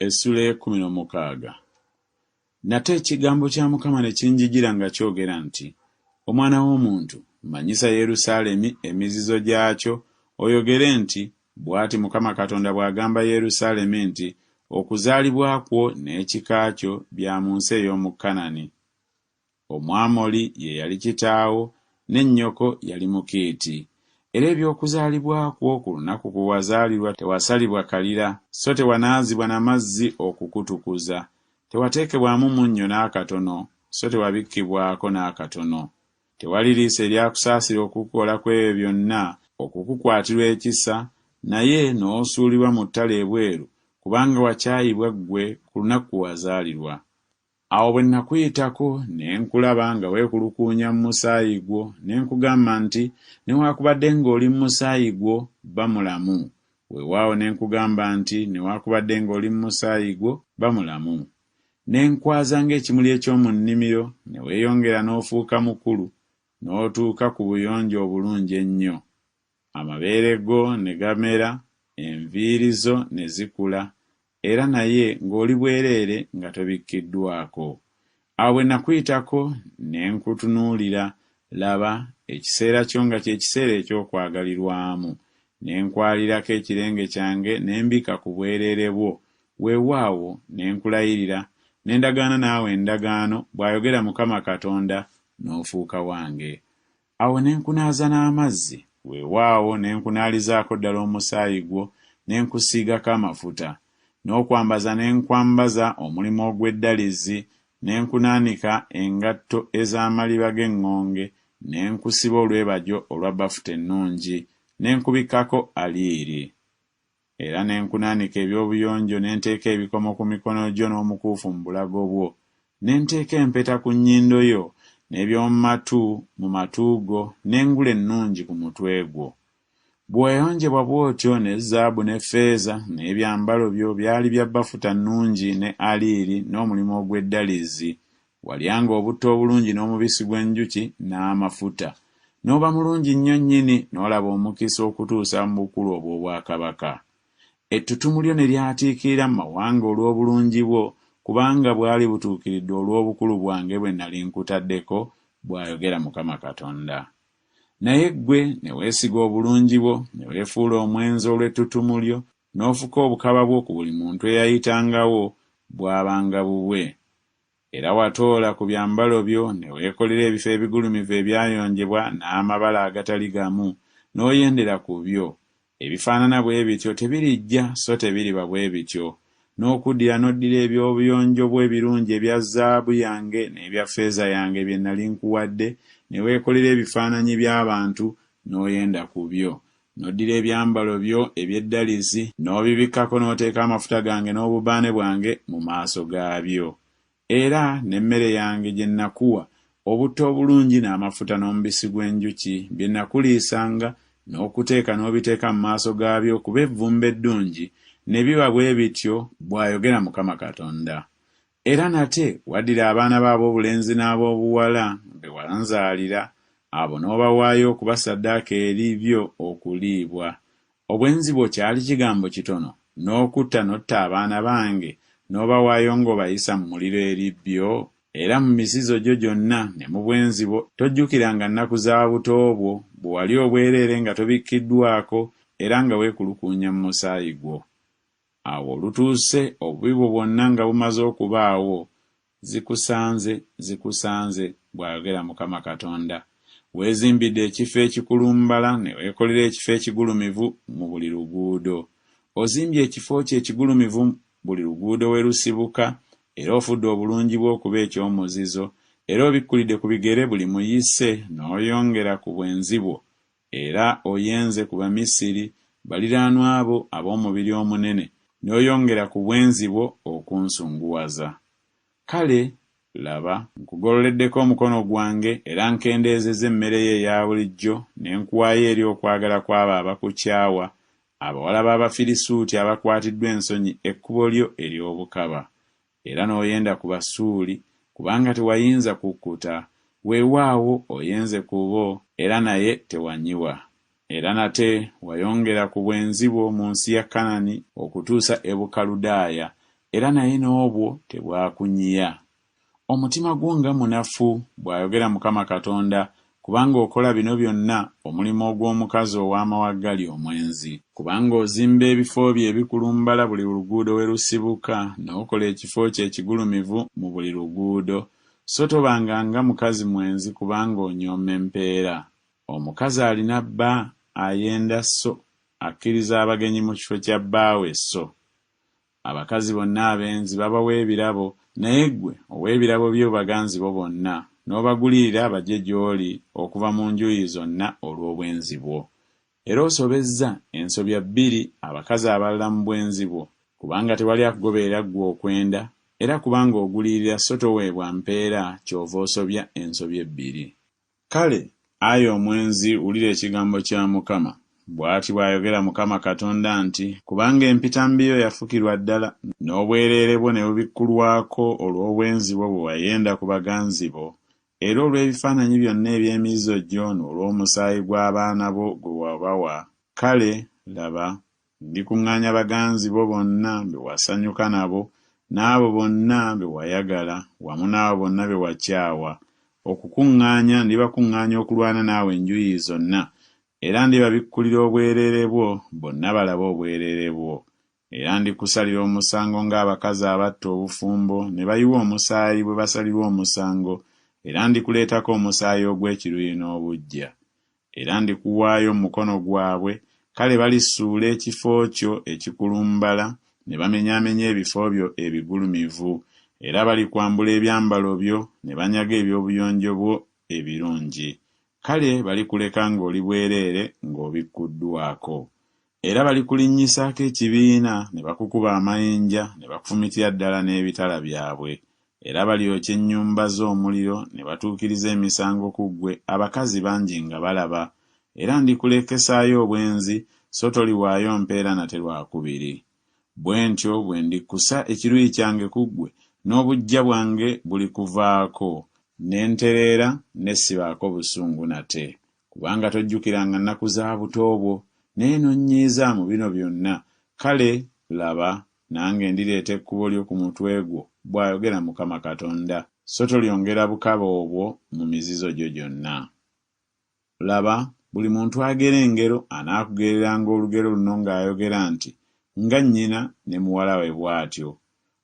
Essuula ey'ekkumi n'omukaaga. Nate ekigambo kya Mukama ne kinjijira nga kyogera nti Omwana w'omuntu, manyisa Yerusaalemi emizizo gyakyo, oyogere nti Bw'ati Mukama Katonda bw'agamba Yerusaalemi nti Okuzaalibwa kwo n'ekika kyo bya mu nsi ey'omu Kanani. Omwamoli ye yali kitaawo, ne nnyoko yali Mukiiti. Era eby'okuzaalibwa kwo ku lunaku kwe wazaalirwa tewasalibwa kalira, so tewanaazibwa na mazzi okukutukuza, tewateekebwamu munnyo n'akatono, so tewabikkibwako n'akatono. Tewali liiso eryakusaasira okukukola ku ebyo byonna okukukwatirwa ekisa, naye n'osuulibwa mu ttale ebweru, kubanga wakyayibwa ggwe ku lunaku kwe wazaalirwa. Awo bwe nnakuyitako ne nkulaba nga weekulukuunya mu musaayi gwo, ne nkugamba nti Newakubadde ng'oli mu musaayi gwo, ba mulamu. Weewaawo ne nkugamba nti Newakubadde ng'oli mu musaayi gwo, ba mulamu. Ne nkwaza ng'ekimuli eky'omu nnimiro, ne weeyongera n'ofuuka mukulu, n'otuuka ku buyonjo obulungi ennyo. Amabeere go ne gamera, enviiri zo ne zikula, era naye ng'oli bwereere nga tobikkiddwako. Awo bwe nakuyitako ne nkutunuulira, laba, ekiseera kyo nga kye kiseera eky'okwagalirwamu, ne nkwaliirako ekirenge kyange ne mbikka ku bwereere bwo, weewaawo, ne nkulayirira, ne ndagaana naawe endagaano, bw'ayogera Mukama Katonda, n'ofuuka wange. Awo ne nkunaaza n'amazzi, weewaawo, ne nkunaalizaako ddala omusaayi gwo, ne nkusiigako amafuta. N'okwambaza ne nkwambaza omulimu ogw'eddalizi, ne nkunaanika engatto ez'amaliba g'eŋŋonge, ne nkusiba olwebajo olwa bafuta ennungi, ne nkubikkako aliiri. Era ne nkunaanika eby'obuyonjo ne nteeka ebikomo ku mikono gyo n'omukuufu mu bulago bwo, ne nteeka empeta ku nnyindo yo n'eby'omu matu mu matu go n'engule ennungi ku mutwe gwo. Bwe wayonjebwa bw'otyo ne zaabu ne ffeeza n'ebyambalo byo byali bya bafuta nnungi ne aliiri n'omulimu ogw'eddalizi Walyanga obutto obulungi n'omubisi gw'enjuki n'amafuta, n'oba mulungi nnyo nnyini n'olaba omukisa okutuusa mu bukulu obw'obwakabaka. Ettutumu lyo ne lyatiikirira mu mawanga olw'obulungi bwo, kubanga bwali butuukiridde olw'obukulu bwange bwe nnali nkutaddeko, bw'ayogera Mukama Katonda. Naye ggwe ne weesiga obulungi bwo, ne weefuula omwenzi olw'ettutumu lyo, n'ofuka obukaba bwo ku buli muntu eyayitangawo, bwabanga bubwe. Era watoola ku byambalo byo ne weekolera ebifo ebigulumivu ebyayonjebwa n'amabala agatali gamu, n'oyendera ku byo. Ebifaanana bwe bityo tebirijja so tebiriba bwe bityo. N'okuddira n'oddira eby'obuyonjo bwo ebirungi ebya zaabu yange n'ebya ffeeza yange bye nnali nkuwadde, ne weekolera ebifaananyi by'abantu, n'oyenda ku byo. N'oddira ebyambalo byo eby'eddalizi, n'obibikkako n'oteeka amafuta gange n'obubaane bwange mu maaso gaabyo. Era n'emmere yange gye nakuwa, obutto obulungi n'amafuta n'omubisi gw'enjuki bye nakuliisanga, n'okuteeka n'obiteeka mu maaso gaabyo okuba evvumbe eddungi, ne biba bwe bityo, bw'ayogera Mukama Katonda. Era nate waddira abaana bo ab'obulenzi n'ab'obuwala be wanzaalira, abo n'obawaayo okuba ssaddaaka eri byo okuliibwa. Obwenzi bwo kyali kigambo kitono, n'okutta n'otta abaana bange, n'obawaayo ng'obayisa mu muliro eri byo? Era mu mizizo gyo gyonna ne mu bwenzi bwo tojjukiranga nnaku za buto bwo, bwe wali obwereere nga tobikkiddwako era nga weekulukuunya mu musaayi gwo. Awo olutuuse obubi bwo bwonna nga bumaze okubaawo, zikusanze, zikusanze, bw'ayogera Mukama Katonda. Weezimbidde ekifo ekikulumbala ne weekolera ekifo ekigulumivu mu buli luguudo. Ozimbye ekifo kyo ekigulumivu buli luguudo we lusibuka, era ofudde obulungi bwo okuba eky'omuzizo, era obikkulidde ku bigere buli muyise n'oyongera ku bwenzi bwo Era oyenze ku Bamisiri, baliraanwa bo ab'omubiri omunene, n'oyongera ku bwenzi bwo okunsunguwaza. Kale, laba, nkugololeddeko omukono gwange, era nkendeezezza emmere yo eya bulijjo, ne nkuwaayo eri okwagala kw'abo abakukyawa, abawala b'Abafirisuuti abakwatiddwa ensonyi ekkubo lyo ery'obukaba. Era n'oyenda ku Basuuli, kubanga tewayinza kukkuta, weewaawo, oyenze ku bo, era naye tewanyiwa. Era nate wayongera ku bwenzi bwo mu nsi ya Kanani okutuusa e Bukaludaaya, era naye n'obwo tebwakunyiya. Omutima gwo nga munafu, bw'ayogera Mukama Katonda, kubanga okola bino byonna, omulimu ogw'omukazi ow'amawaggali omwenzi. Kubanga ozimba ebifo byo ebikulumbala buli luguudo we lusibuka, n'okola ekifo kyo ekigulumivu mu buli luguudo, so tobanga nga mukazi mwenzi kubanga onyooma empeera. Omukazi alina bba ayenda so akkiriza abagenyi mu kifo kya bbaawe so Abakazi bonna abenzi babawa ebirabo, naye ggwe owa ebirabo byo baganzi bo bonna, n'obagulirira bajje gy'oli okuva mu njuyi zonna olw'obwenzi bwo. Era osobezza ensobya bbiri abakazi abalala mu bwenzi bwo, kubanga tewali akugoberera ggwe okwenda, era kubanga ogulirira so toweebwa mpeera ky'ova osobya ensobi ebbiri. Kale, ayi omwenzi, wulira ekigambo kya Mukama. Bw'ati bw'ayogera Mukama Katonda nti, Kubanga empitambi yo yafukirwa ddala, n'obwereere bwo ne bubikkulwako olw'obwenzi bwo bwe wayenda ku baganzi bo, era olw'ebifaananyi byonna eby'emizizo gyo n'olw'omusaayi gw'abaana bo gwe wabawa, kale, laba, Ndikuŋŋaanya baganzi bo bonna be wasanyuka nabo, n'abo bonna be wayagala, wamu n'abo bonna be wakyawa. Okukuŋŋaanya ndibakuŋŋaanya okulwana naawe enjuyi zonna, era ndibabikkulira obwereere bwo, bonna balabe obwereere bwo. Era ndikusalira omusango ng'abakazi abatta obufumbo ne bayiwa omusaayi bwe basalirwa omusango, era ndikuleetako omusaayi ogw'ekiruyi n'obuggya. Era ndikuwaayo mu mukono gwabwe, kale balisuula ekifo kyo ekikulumbala, ne bamenyaamenya ebifo byo ebigulumivu, era balikwambula ebyambalo byo, ne banyaga eby'obuyonjo bwo ebirungi. Kale balikuleka ng'oli bwereere ng'obikkuddwako. Era balikulinnyisaako ekibiina, ne bakukuba amayinja, ne bakufumitira ddala n'ebitala byabwe. Era balyokya ennyumba zo omuliro, ne batuukiriza emisango ku ggwe abakazi bangi nga balaba. Era ndikulekesaayo obwenzi, so toliwaayo mpeera nate lwa kubiri. Bwe ntyo bwe ndikkusa ekiruyi kyange ku ggwe, n'obuggya bwange bulikuvaako, ne ntereera, ne sibaako busungu nate. Kubanga tojjukiranga nnaku za buto bwo, naye n'onnyiiza mu bino byonna, kale, laba, nange ndireeta ekkubo lyo ku mutwe gwo, bw'ayogera Mukama Katonda, so tolyongera bukaba obwo mu mizizo gyo gyonna. Laba, buli muntu agera engero anaakugereranga olugero luno ng'ayogera nti, Nga nnyina ne muwala we bw'atyo.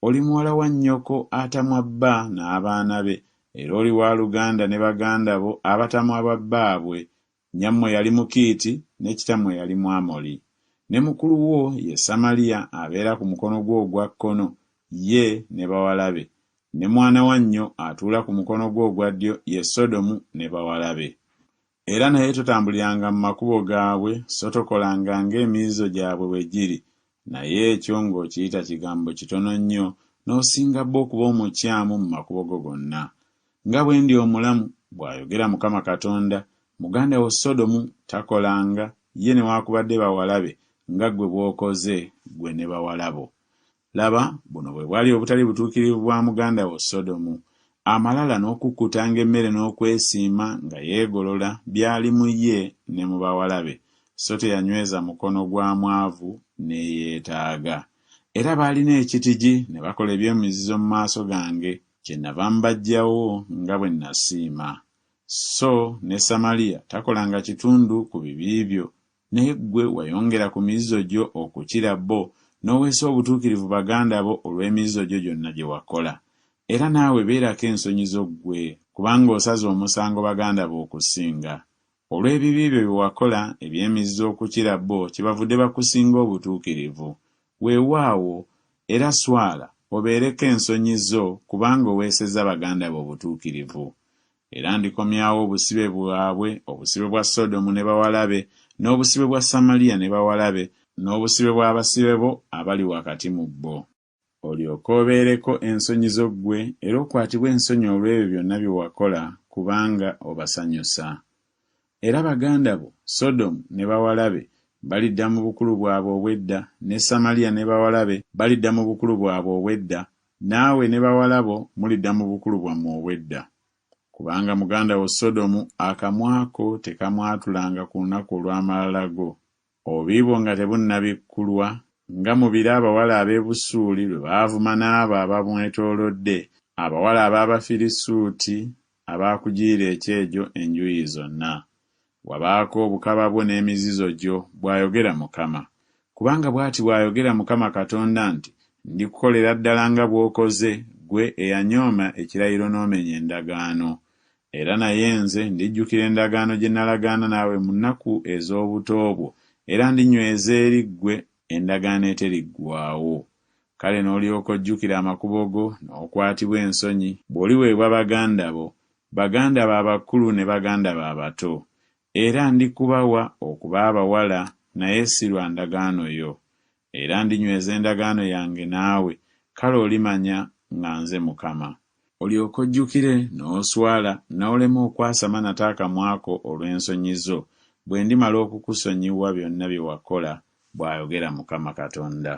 Oli muwala wa nnyoko atamwa bba n'abaana be, era oli wa luganda ne baganda bo abatamwa babbaabwe. Nnyammwe yali Mukiiti, ne kitammwe yali Mwamoli. Ne mukulu wo ye Samaliya abeera ku mukono gwo ogwa kkono, ye ne bawala be. Ne mwana wa nnyo atuula ku mukono gwo ogwa ddyo ye Sodomu ne bawala be. Era naye totambuliranga mu makubo gaabwe, so tokolanga ng'emizizo gyabwe bwe giri, naye ekyo ng'okiyita kigambo kitono nnyo, n'osinga bo okuba omukyamu mu makubo go gonna. Nga bwe ndi omulamu, bw'ayogera Mukama Katonda, muganda wo Sodomu takolanga, ye newakubadde bawala be, nga ggwe bw'okoze, ggwe ne bawala bo. Laba, buno bwe bwali obutali butuukirivu bwa muganda wo Sodomu, amalala n'okukkutanga emmere n'okwesiima nga yeegolola byali mu ye ne mu bawala be, so teyanyweza mukono gwa mwavu n'eyeetaaga. Era baalina ekitigi ne bakola eby'emizizo mu maaso gange, kyennava mbaggyawo nga bwe nnasiima. So ne Samaliya takolanga kitundu ku bibi byo, Naye ggwe wayongera ku mizizo gyo okukira bo, n'oweesa obutuukirivu baganda bo olw'emizizo gyo gyonna gye wakola. Era naawe beerako ensonyi zo ggwe, kubanga osaze omusango baganda bo okusinga. Olw'ebibi byo bye wakola eby'emizizo okukira bo, kyebavudde bakusinga obutuukirivu. Weewaawo, era swala, obeereko ensonyi zo, kubanga oweesezza baganda bo obutuukirivu. Era ndikomyawo obusibe bwabwe, obusibe bwa Sodomu ne bawala be, n'obusibe bwa Samaliya ne bawala be, n'obusibe bw'abasibe bo abali wakati mu bo. Olyoke obeereko ensonyi zo ggwe, era okwatibwe ensonyi olw'ebyo byonna bye wakola, kubanga obasanyusa. Era baganda bo, Sodomu ne bawala be, balidda mu bukulu bwabwe obw'edda, ne Samaliya ne bawala be balidda mu bukulu bwabwe obw'edda, Naawe ne bawala bo mulidda mu bukulu bwammwe obw'edda. Kubanga muganda wo Sodomu akamwa ko tekamwatulanga ku lunaku olw'amalala go, obubi bwo nga tebunnabikkulwa, Nga mu biro abawala ab'e Busuuli lwe baavuma n'abo abamwetoolodde, abawala ab'Abafirisuuti abaakugirira ekyejo enjuuyi zonna. Wabaako obukaba bwo n'emizizo gyo, bw'ayogera Mukama. Kubanga bw'ati bw'ayogera Mukama Katonda nti Ndikukolera ddala nga bw'okoze, ggwe eyanyooma ekirayiro n'omenya endagaano. Era naye nze ndijjukira endagaano gye nalagaana naawe mu nnaku ez'obuto bwo, era ndinyweza eri ggwe endagaano eteriggwaawo. Kale n'olyoka ojjukira amakubo go, n'okwatibwa ensonyi, bw'oliweebwa baganda bo, baganda bo abakulu ne baganda bo abato. Era ndikubawa okuba abawala, naye si lwa ndagaano yo. Era ndinyweza endagaano yange naawe, kale olimanya nga nze Mukama. Olyoke ojjukire n'oswala, n'olema okwasama nate akamwa ko olw'ensonyi zo, bwe ndimala okukusonyiwa byonna bye wakola, bw'ayogera Mukama Katonda.